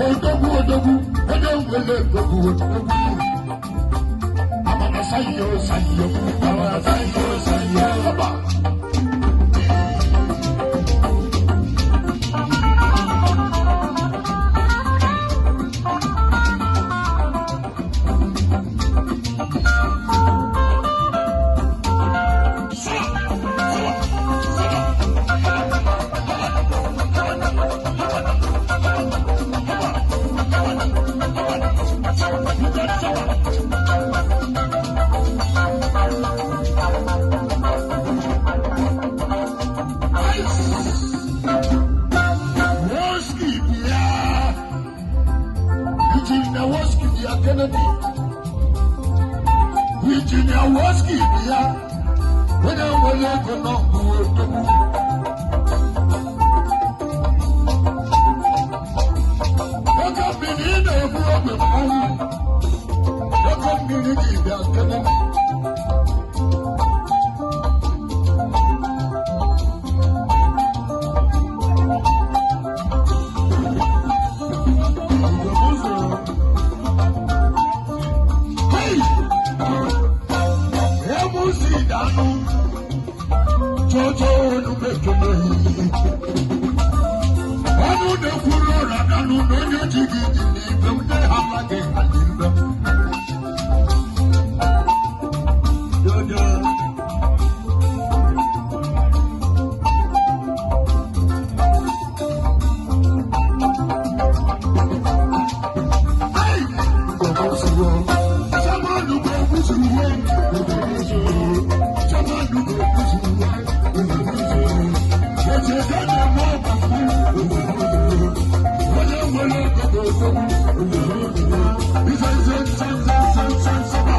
Odogwu, odogwu, onye nwere ego bụ odogwu. Amara sayo sayo, amara sayo sayo. Ọba. Woski bịa. Injinia Woski bịa Kennedy. Injinia Woski bịa. Onye nwere ego nọ bụ odogwu. Oke mmiri ị na-ebu ogbe mmanwụ. Oke mmiri gị bịa Kennedy. Hey! Emusi dànù. Jojo olùmẹ̀kẹ̀lẹ̀. Ọnụ na-ekwuru ụra nanụ na onye ji gị dị n'ibe m na-ala gị ala ibe m. Jojo. Hey! Sábàánù kò kúsù wé. Sábàánù kò kúsù wé. Ètò ìdájọ́ mọ́ ọ̀bà fún. Onye nwere ego bụ odogwu. Ife nse nse nse nse nse nse ba.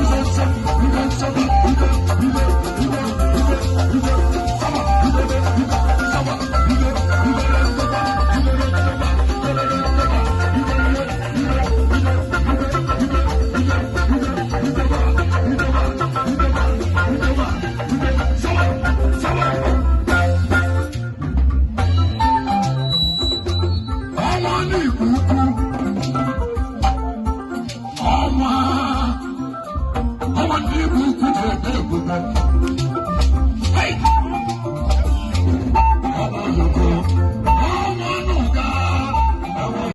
Ife nse ife nse ba. Ife ife ife ife ife saba. Ife ife saba. Ife ife ife ba. Ife ife ba. Ife ife ba. Ife ife ife ife ife ife ife ba. Ife ba. Ife ba. Ife ba. Ife saba. Saba. Ọnwa n'Igbo Ukwu. Ọnwa. Ọnwa n'Igbo Ukwu ji eme ebube.